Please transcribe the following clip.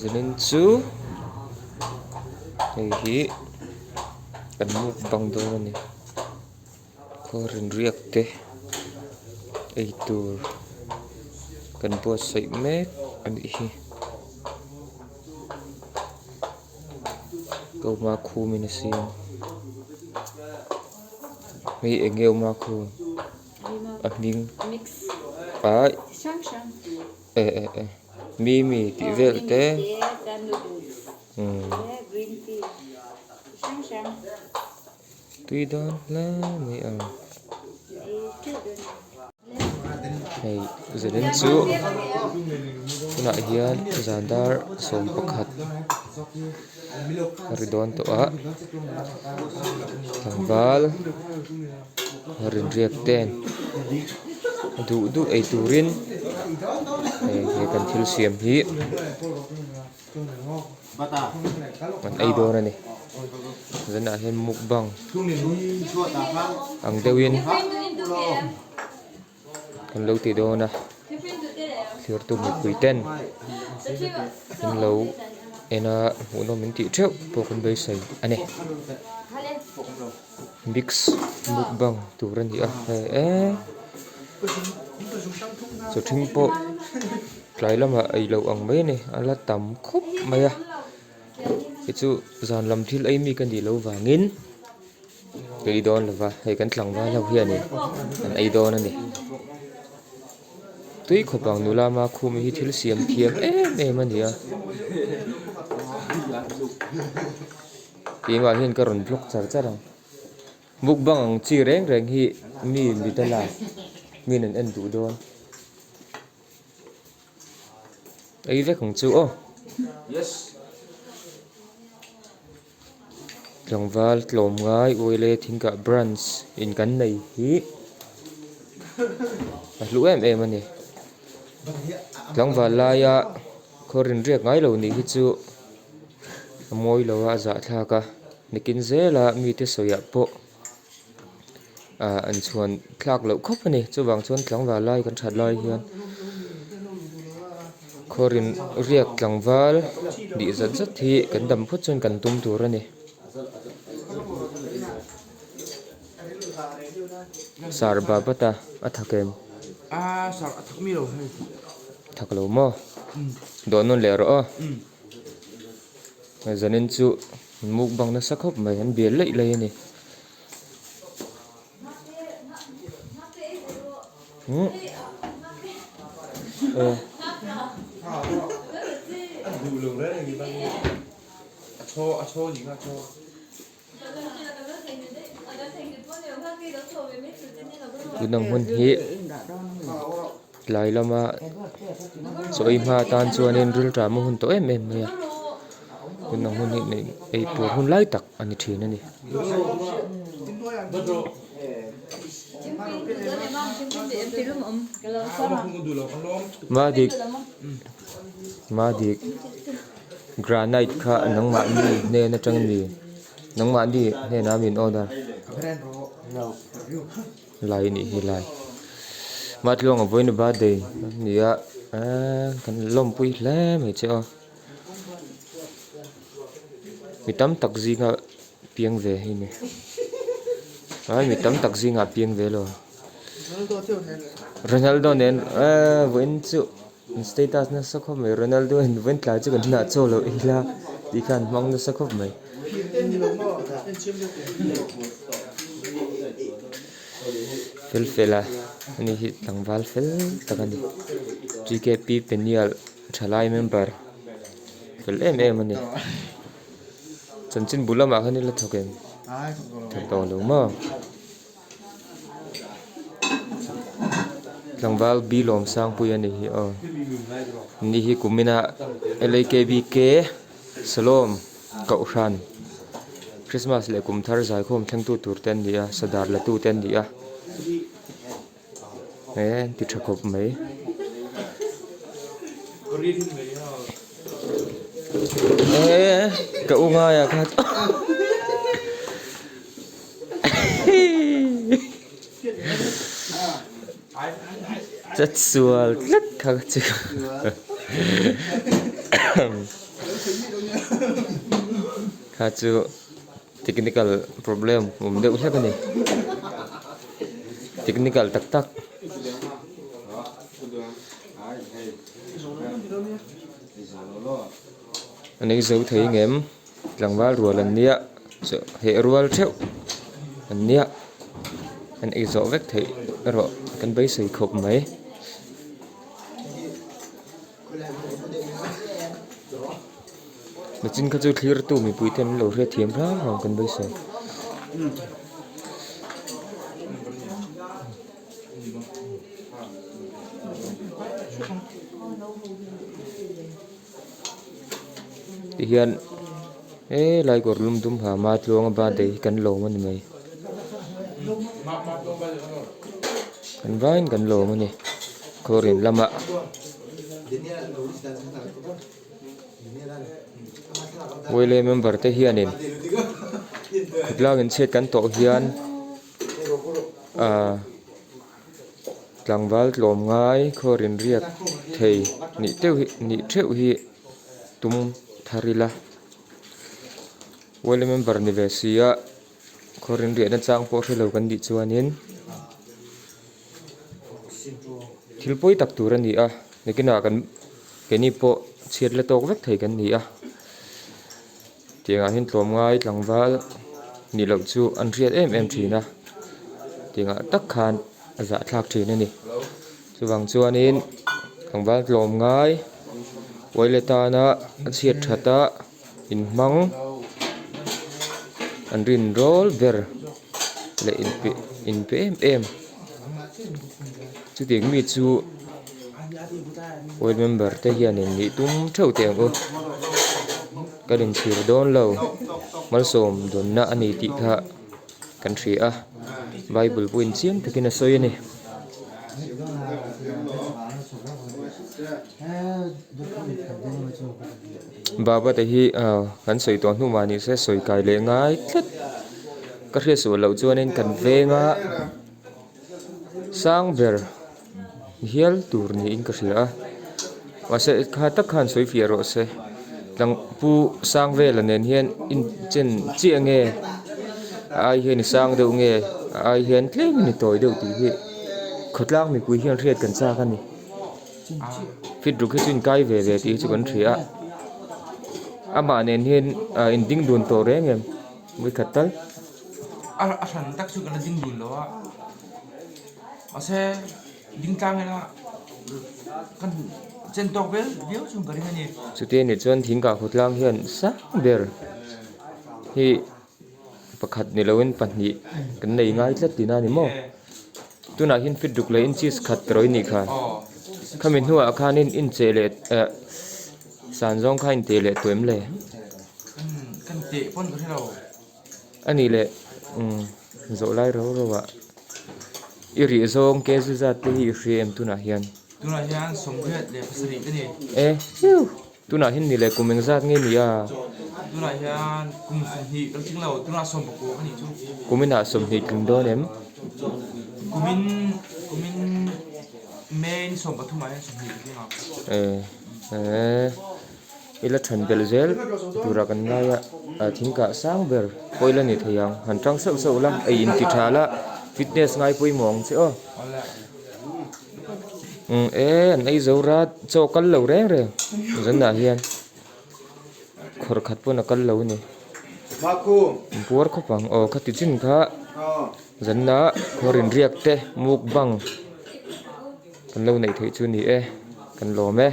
Zanin chu hei hi kan mukbang dawn a ni khaw riak te eitur kan buatsaih mek a nih hi kawma khum in a siam hei eng nge awm a khu a hming ah eh eh eh mimi tih vel te umm tui dawn hle mai ang hei zanin chu tunah hian zan dar 11 a ri dawn tawh a tlangval rinriak ten duh duh ei turin hei he kan thil siam hi an ei dawn a ni zanah hian mukbang ang deuhin kan lo ti dawn a thirtu mipui ten an lo en a hmuhnawm min tih theuh pawh kan beisei a ni mix mukbang tur a ni a hei eee chawthing pawh. Tlai lamah ei loh ang mai a ni a la tam khawp mai a hei chu zan lam thil ei mi ka nih loh vangin ka ei dawn lo va hei kan tlangval ho hianin an ei dawn a ni tui khawp ang nula ma khum hi thil siam thiam em em a ni a keimah hian ka rawn block char char ang. Mukbang ang chi reng reng hi mi midala min an en duh dawn. Ei vek ang chu aw. Tlangval tlawm ngai Uaile Thingkah Branch in kan nei hi a hlu em em a ni. Tlangval laia khaw rinriak ngai lo nih hi chu a mawi lo a, a zahthlak a. Nikin zela mite sawiah pawh ah an chhuan thlak loh khawp a ni chuvang chuan tlangval lai kan that lai hian khawrin riak tlangval nih zat zat hi kan dam phawt chuan kan tum tur a ni. Sar Babata a thak em? Thak lo maw? Dawh nawn leh rawh aw. Zanin chu mukbang nasa khawp mai an bial laih laih a ni. Umm aw. Tuna hmun hi tlai lama chaw ei hma atan chuanin rilṭam a hun tawh em em mai a tuna hmun hi ei tur hun lai tak a ni thin a ni. Madik Madik granite kha nangmahni hnen atang a ni. Nangmahni hnenah min order lai nih hi lai Matluanga vawiin birthday a ni a eee kan lawmpui hle mai che aw mi tam tak zinga piang ve hi ni ai mi tam tak zingah piang ve lo Ronaldo nen eee vawiin chu. Status nasa khawp mai Ronaldo in vawiin tlai chu kan hnah chaw loh ila tih khan hmang nasa khawp mai. Fel fel a ani hi tlangval fel tak a ni T K P Peniel thalai member fel em em a ni chanchin bul lamah khan ila thawk em thawk tawh lo maw. Tlangval bi lawm sangpui a ni hi aw ni hi kumina L A K B K Salawm Kohhran Christmas leh kum thar zaikhawm thlengtu tur te an ni a sadar la tu te an ni a he an ti tha khawp mai. Eee ka u ngaia kha. Chat sual tlat kha ka chu. Kha chu technical problem awm deuh hlek a ni. Technical tak tak. An ei zo thei ngem tlangval rual an nia heh rual theuh an nia an ei zawh vek theih erawh kan beisei khawp mai. Nachin kha chu thlirtu mipui ten an lo hriatthiam hram hram kan beisei. Tihian helai kawr lum dum ha ma tluanga birthday hi kan lawm a ni mai. Kan vaiin kan lawm a ni khawrin lamah. Wele member te hianin khawtlang inchhiat kan tawh hian ahh tlangval tlawm ngai khaw rinriat thei nih teuh hi nih theuh hi tum thar ila wele member ni ve si a khaw rinriahna chang pawh hre lo kan nih chuanin. Thil pawi tak tur a ni a, nakinah kan keini pawh chhiat la tawk vek thei kan ni a, tiangah hian tlawmngai tlangval nih loh chu an hriat em em thin a, tiangah tak khan a zahthlak thin a ni. Chuvang chuanin tlangval tlawmngai uaile tana a chhiat that a inhmang an rinrawl ber. leh inpe inpe em em chutiang mi chu ward member te hianin nih tum theuh teh ang u kan inchhir dawn lo malsawm dawnna a ni tih kha kan hria a bible pawhin chiang takin a sawi a ni. Baba te hi kan sawi tawh hnu mah ni se sawi kai leh ngai tlat ka hriat suah loh chuanin kan venga sang ber hial tur niin ka hria a mahse kha tak khan sawi fiah rawh se tlang pu sang vela nen hian inchen chiah nge a ai hian i sang deuh nge a ai hian tlem in i tawi deuh tih hi khawtlang mipui hian hriat kan chak a ni. Fit ruk hi chu inkai ve ve tih hi chu kan hria a amah nen hian ah in ding dun tawh reng em vawikhat tal. A hran tak chu kan la ding dun lo a mahse ding tlang ila kan chen tawk vel viau chu ka ring a ni. Chuti anih chuan thingkah khawtlang hian sang ber hi. Pakhat ni loin pahnih kan nei ngai tlat tihna a ni maw? Tunah hian fit ruk leh inches khat rawih a nih kha. Khami hnuah khanin incheh leh eh san zawng kha inteh leh tawh em le? A nih leh umm zawh lai rau rau ah i rih zawng kg zat te hi i hria em tunah hian? E hiu! Tunah hian ni leh kum engzat nge ni a? Tunah hian kum 20 ka tling lo, tunah 19 ka nih chu. Kuminah 20 tling dawn em? Kumin kumin May ni 13 ah hian 20 ka tling ang. E e ila than belh zel turah kan ngai a, a thingkah sang ber pawh ila ni thei ang. Han tang sauh sauh la, ei inti tha la, fitness ngai pawimawh ang che aw. Umm e an ei zo rat chaw kal lo reng reng zanah hian khawrh khat pawn a kal lo a ni an puar khawp ang aw khati chin kha zanna khawr inriak te mukbang kan lo neih theih chu a ni e kan lawm e.